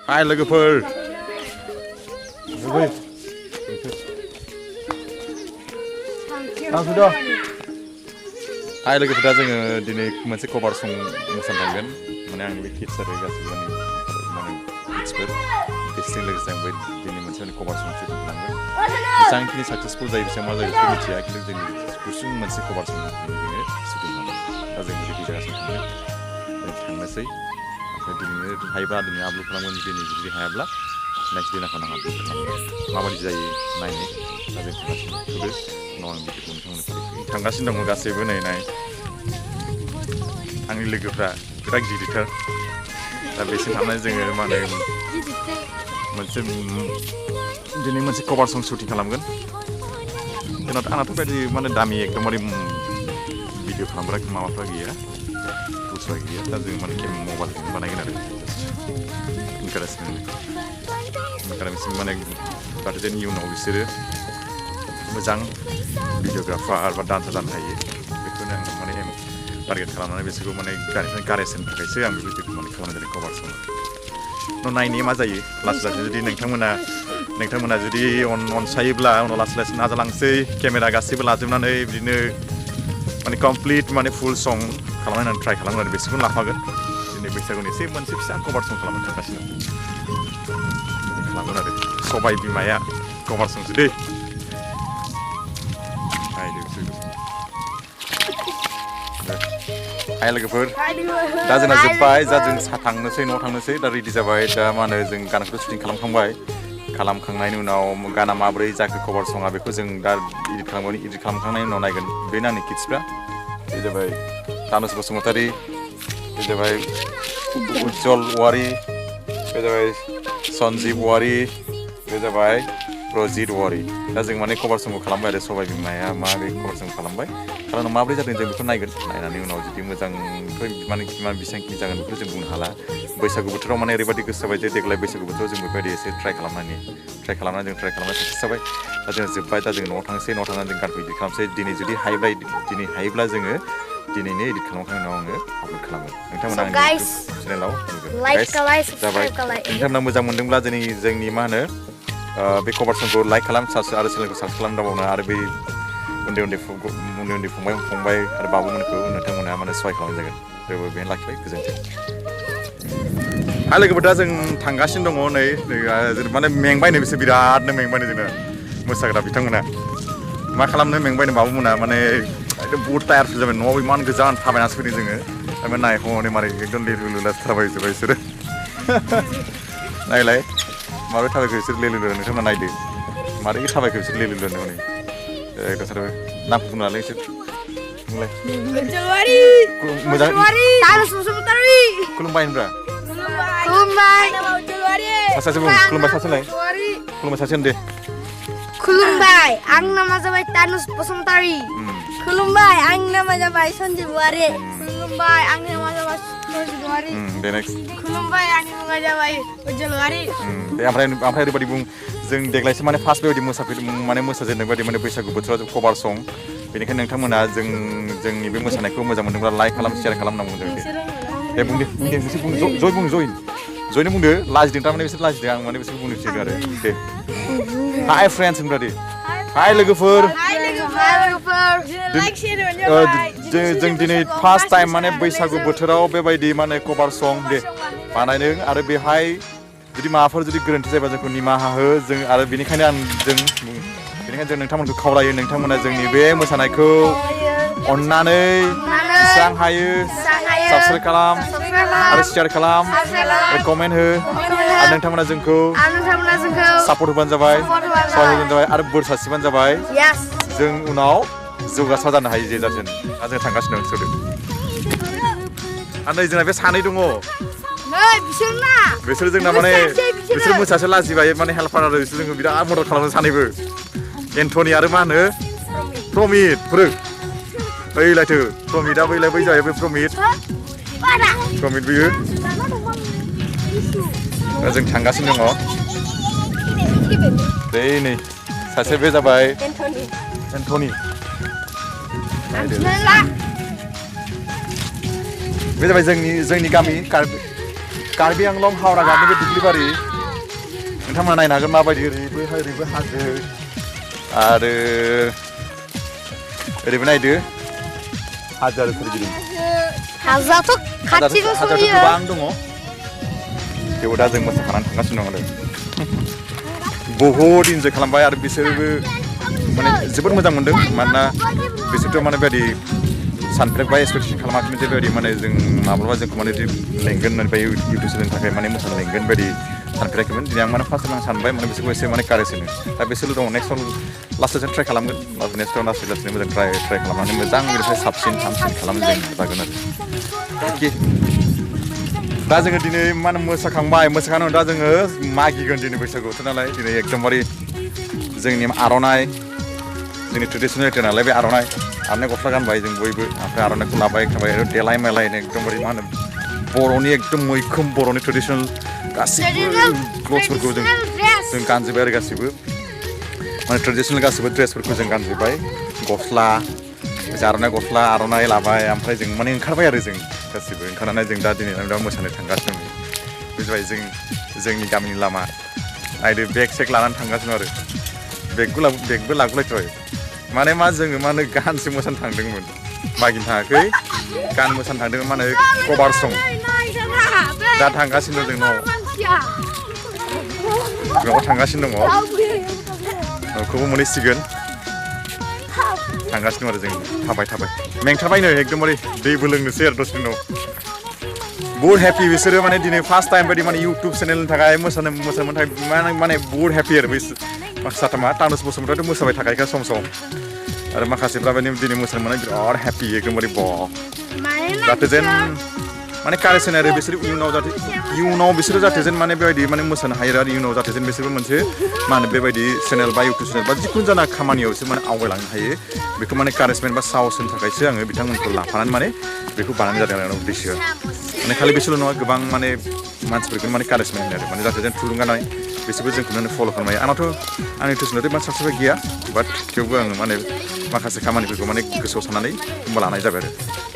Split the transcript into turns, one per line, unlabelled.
Hai लोगोफोर sudah Hai लोगोफोर जोङो दिनै मोनसे कभार सं मोसानो थांगोन माने आं बे किड्स आरो गासिबो माने किड्सफोर किड्सजों लोगोसे आंबो दिनै मोनसे कभार सं शुटिं खालामगोन जेसेबांखिनि साक्सेसफुल जायो बेसेबां मा जायो बेखौ मिथिया खिन्थु जोंनि गुसुं मोनसे कभार सं जोङो शुटिं खालामगोन दा जों रेडि जागासिनो थांनोसै ओमफ्राय दिनै हायोब्ला दिनै आपल'ड खालामगोन दिनै जुदि हायाब्ला नेक्स्ट दिनाखौ आं आपल'ड खालामगोन माबायदि जायो नायनो दा जों थांगासिनो थुदो उनाव आं भिडिअखौ नोंथांमोननो थांगासिनो दङ गासैबो नायनाय आंनि लोगोफ्रा बिराद गिदिरथार दा बेसिम थांनानै जोङो मा होनो मोनसे दिनै मोनसे कभार सं शुटिं खालामगोन आंनाथ' बायदि माने दामि एकदमबारे भिडिअ खालामग्रा माबाफ्रा गैया टुल्सफ्रा गैया दा जों माने मबाइलजों बानायगोन आरो इनकारेजमेन्ट माने जाहाथे इयुनाव बिसोरो मोजां भिडिअग्राफार बा डान्सार जानो हायो बेखौनो आं माने टारगेट खालामनानै बिसोरखौ माने गारेजनि थाखायसो आं भिडिअखौ माने खालामनाय जादों कभार सं नायनाया मा जायो लासै लासै जुदि नोंथांमोना जुदि अनसायोब्ला उनाव लासै लासै नाजालांसै केमेरा गासैबो लाजोबनानै बिदिनो माने कमप्लिट माने फुल सं खालामनानै ट्राइ खालामनानै बेसोरखौनो लाफागोन दिनै बैसागुनि एसे मोनसे फिसा कभार सं खालामनो थांगासिनो खालामगोन आरो सबाय बिमाया कभार संसो दै हाय लोगोफोर दा जोंना जोब्बाय दा जों थांनोसै न'आव थांनोसै दा रेडि जाबाय दा मा होनो जों गानखौ शुटिं खालामखांनायनि उनाव गाना माबोरै जाखो कभार सङा बेखौ जों दा इडिट खालामखांनायनि उनाव नायगोन बेनो आंनि किड्सफ्रा बे जाबाय तानुज बसुमतारी बे जाबाय उज्जवल औवारी बे जाबाय सन्जीब औवारी बे जाबाय रजित औवारी दा जों माने कभार संखौ खालामबाय आरो सबाय बिमाया मा बे कभार सं खालामबाय खारन माबोरै जादों जों बेखौ नायगोन नायनानै उनाव जुदि मोजांथ' माने बेसेबांखिनि जागोन बेखौ जों बुंनो हाला बैसागु बोथोराव माने ओरैबायदि गोसो जाबाय जे देग्लाय बैसागु बोथोराव जों बेबायदि एसे ट्राइ खालामनानै साक्सेस जाबाय दा जों जोब्बाय दा जों न'आव थांनानै जों गानखौ इडिट खालामसै दिनै जुदि हायोब्ला जोङो दिनैनो इडिट खालामखांनायनि उनाव आङो आपल'ड खालामो नोंथांमोना आंनि इउटुब चेनेलाव जाबाय नोंथांमोना मोजां मोनदोंब्ला जोंनि मा होनो बे कभार संखौ लाइक खालाम आरो चेनेलखौ साबस्क्राइब खालामदाबावनो आरो बै उन्दै फंबाय आरो बाबुमोनखौ नोंथांमोना माने सहाय खालामनाय जागोन बेबो बेहाय लाखिबाय गोजोन्थों लोगोफोर दा जों थांगासिनो दङ नै माने मेंबायनो बिसोर बिरादनो मेंबायनो जोंना मोसाग्रा बिथांमोना मा खालामनो मेंबायनो बाबुमोना माने एकदम बहुद टायार्ड जाबाय न'आव इमान गोजान थाबायनासो फैदों जोङो ओमफ्राय नायहनै मारै एकदम लिरु थाबायजोब्बाय बिसोरो नायलाय माबोरै थाबायखो बिसोर लेलु नोंथांमोना नायदो मारै थाबायखो बिसोर लेलु हनै एकदम नामखौ बुंनो नालाय बिसोर बुंलाय मोजां खुलुमबाय होनब्रा सासे बुं खुलुमबाय सासे होन दे
खुलुमबाय आंनि नामा जाबाय तानुज बसुमतारी खुलुमबाय आंनि नामा जाबाय सन्जीब औवारी खुलुमबाय आंनि नामा जाबाय रजित औवारी
दे नेक्स्ट
खुलुमबाय आंनि मुङा जाबाय उज्जवल औवारी
दे ओमफ्राय ओरैबायदि बुं जों देग्लायसो माने फार्स्ट बेबायदि मोसाजेननाय बायदि माने बैसागु बोथोराव कभार सं बेनिखायनो नोंथांमोना जोंनि बे मोसानायखौ मोजां मोनदोंब्ला लाइक खालाम शेयार खालामनांगौ जों दे बुं जयनो बुंदो लाजिदों थारमाने बिसोर लाजिदों आं माने बिसोर बुंनो थिनदों आरो दे हाय फ्रेन्ड्स होनब्ला दे हाय लोगोफोर जों दिनै फार्स्ट टाइम माने बैसागु बोथोराव बेबायदि माने कभार सं दे बानायदों आरो बेहाय जुदि माबाफोर गोरोन्थि जायोबा जोंखौ निमाहा हो जों आरो बेनिखायनो जों नोंथांमोनखौ खावलायो नोंथांमोना जोंनि बे मोसानायखौ अननानै जेसेबां हायो साबस्क्राइब खालाम आरो शेयार खालाम आरो कमेन्ट हो आरो नोंथांमोना जोंखौ सापर्ट होबानो जाबाय सहाय होबानो जाबाय आरो बोर सारस्रिबानो जाबाय जों उनाव जौगासार जानो हायो जे जाथों दा जों थांगासिनो दं आरो नै जोंना बे सानै दङ बिसोर जोंना माने बिसोर मोसासो लाजिबाय माने हेल्पार आरो बिसोर जोंखौ बिराद मदद खालामो सानैबो एन्थनि आरो मा होनो प्रमित फोरों ओइलायथो प्रमितआ बै जाबाय बे प्रमित बियो जों थांगासिनो दङ दे नै सासे बे जाबाय एन्थनि बे जाबाय जोंनि गामि कार्बि आंलं हावरा गाटनि बे दुब्लिबारि नोंथांमोना नायनो हागोन माबायदि ओरैबो हाजो आरो ओरैबो नायदो हाजो आरो सोरगिदिं
हाजोआथ' खाथिबो
हाजोआथ'
सलियो
गोबां दङ थेवबो दा जों मोसाखानानै थांगासिनो दं आरो बहुद इन्जय खालामबाय आरो बिसोरबो माने जोबोद मोजां मोनदों मानोना बिसोरथ' माने बेबायदि सानफेरबाय एक्सपेक्टेसन खालामाखैमोन जे बेबायदि माने जों माब्लाबा जोंखौ माने लेंगोन होननानै इउटुब चेनेलनि थाखाय माने मोसानो लेंगोन बायदि सानफेराखैमोन दिनै आं माने फार्स्ट टाइम आं सानबाय माने बिसोरखौ एसे माने कारेज होनो दा बिसोरल' दङ नेक्स्टआव लास्टआव जों ट्राइ खालामगोन नेक्स्टआव लासै लासैनो मोजां ट्राइ खालामनानै मोजां बेनिफ्राय साबसिन हामसिन खालामनो जों जागोन आरो दा जोङो दिनै मा होनो मोसाखांनानै दा जोङो मागिगोन दिनै बैसागुआवथ' नालाय दिनै एकदमबारे जोंनि आर'नाइ जोंनि ट्रेडिसनेल नालाय बे आर'नाइ गस्ला गानबाय जों बयबो ओमफ्राय आर'नाइखौ लाबाय देलाय मालायनो एकदमबारे मा होनो बर'नि एकदम मैखोम बर'नि ट्रेडिसनेल गासिबो क्लथ्सफोरखौ जों गानजोब्बाय आरो गासिबो माने ट्रेडिसनेल गासिबो ड्रेसफोरखौ जों गानजोब्बाय गस्ला आर'नाइ लाबाय ओमफ्राय जों माने ओंखारबाय आरो जों गासिबो ओंखारनानै जों दा दिनै मोसानो थांगासिनो दं बुजिबाय जोंनि गामिनि लामा नायदो बेग सेग लानानै थांगासिनो आरो बेगबो लाबोलायथ'बाय माने मा जोङो मा होनो गानसो मोसानो थांदोंमोन मागिनो थाङाखै गान मोसानो थांदोंमोन मा होनो कभार सं दा थांगासिनो दं जों न'आव थांगासिनो दङ न'खौबो मोनहैसिगोन थांगासिनो आरो जों थाबाय मेंथाबायनो एकदमबारे दैबो लोंनोसै आरो दसे उनाव बहुत हेपि बिसोरो माने दिनै फार्स्ट टाइम बायदि माने इउटुब चेनेलनि थाखाय मोसानो थाखाय माने बहुत हेपि आरो माखासे साथामा तानुस बसुमतारियाथ' मोसाबाय थाखायोखा सम आरो माखासेफ्रा दिनै मोसानो मोननाय बिराद हेपि एकदमबारे जाहाथे जेन माने कारेज होनाय आरो बिसोर इयुनाव बिसोरो जाहाथे जेन माने बेबायदि माने मोसानो हायो आरो इयुनाव जाहाथे जेन बिसोरबो मोनसे मा होनो बेबायदि चेनेल बा इउटुब चेनेल बा जिखुनु जाना खामानियाव बिसोर माने आवगायलांनो हायो बेखौ माने कारेजमेन्ट बा साहस होनो थाखायसो आङो बिथांमोनखौ लाफानानै माने बेखौ बानायनाय जादों आरो उद्देश्यआ माने खालि बिसोरल' नङा गोबां माने मानसिफोरखौ माने कारेजमेन्ट होनो आरो माने जाहाथे जेन थुलुंगानाय बिसोरबो जोंखौनो फल' खालामनो हायो आंनावथ' आंनि टिउसनावथ' इमान साबसिन गैया बाट थेवबो आङो माने माखासे खामानिफोरखौ माने गोसोआव साननानै लानाय जाबाय आरो